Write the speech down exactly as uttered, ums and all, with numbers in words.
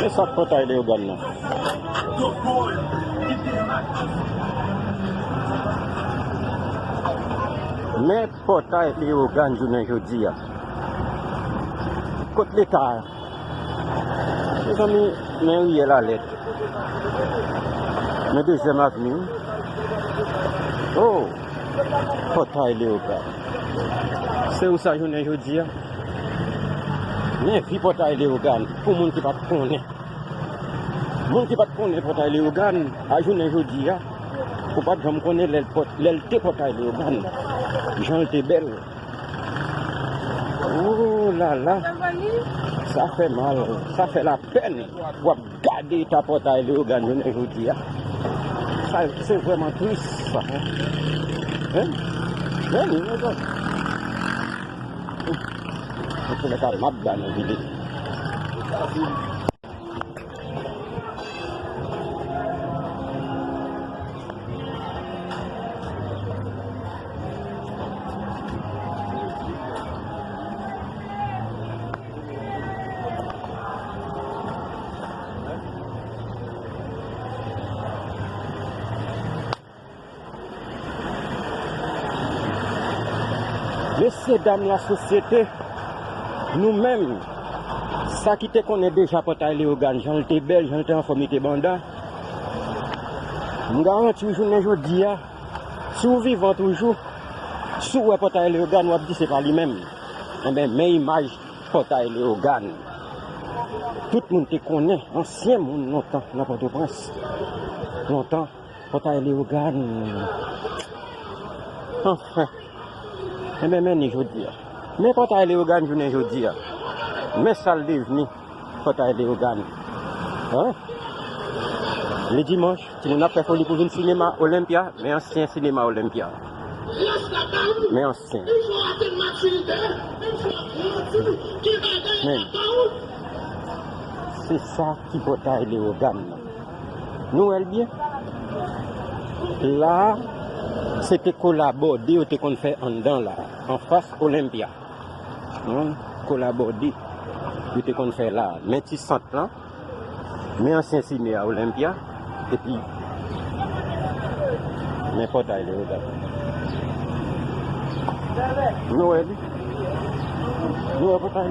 E sa k Pòtay Leyogàn nan. Men Pòtay Leyogàn jounen jodi a. Kot Leta a? Mezanmi, men riyèl Alèt. Men Dezyèm Avni. Oh, Pòtay Leyogàn. Se ou sa jounen jodi a? Men vi Pòtay Leyogàn pou moun ki pa t konnen. Moun ki pa t konnen Pòtay Leyogàn, a jounen jodi a, ou pa t janm konnen lè l pòt-, lè l te Pòtay Leyogàn, jan l te bèl. Oh la la, sa fè mal, sa fè lapèn. W ap gade eta Pòtay Leyogàn jounen jodi a. Sa, se vrèman tris, sa, hein? Hein? Vini, mezanmi. Antoulèka, m ap ba nou vini. Mesye dam lasosyete, nou menm, sa ki te konnen deja Pòtay Leyogàn, jan l te bèl, jan l te anfòm, li te banda, m garanti w jounen jodi a, si w vivan toujou, si w wè Pòtay Leyogàn, w ap di se pa li menm. Enben, men imaj Pòtay Leyogàn. Tout moun te konnen, ansyen moun lontan nan Pòtoprens. Lontan, Pòtay Leyogàn. Anfen. Enben, men ni jodi a. Men Pòtay Leyogàn jounen jodi a. Men sa l devni Pòtay Leyogàn. Hein? Ledimanch, timoun ap fè foli pou vin sinema Olympia, men ansyen sinema Olympia. Men ansyen. Men, se sa ki Pòtay Leyogàn nan. Nou wè l byen? La, se te kolabòde yo te konn fè anndan la, anfas Olympia. Hmm, kolabòde yo te konn fè la. Men ti sant lan, men ansyen sine a Olympia, epi men Pòtay Leyogàn. Nou wè li? Nou wè Pòtay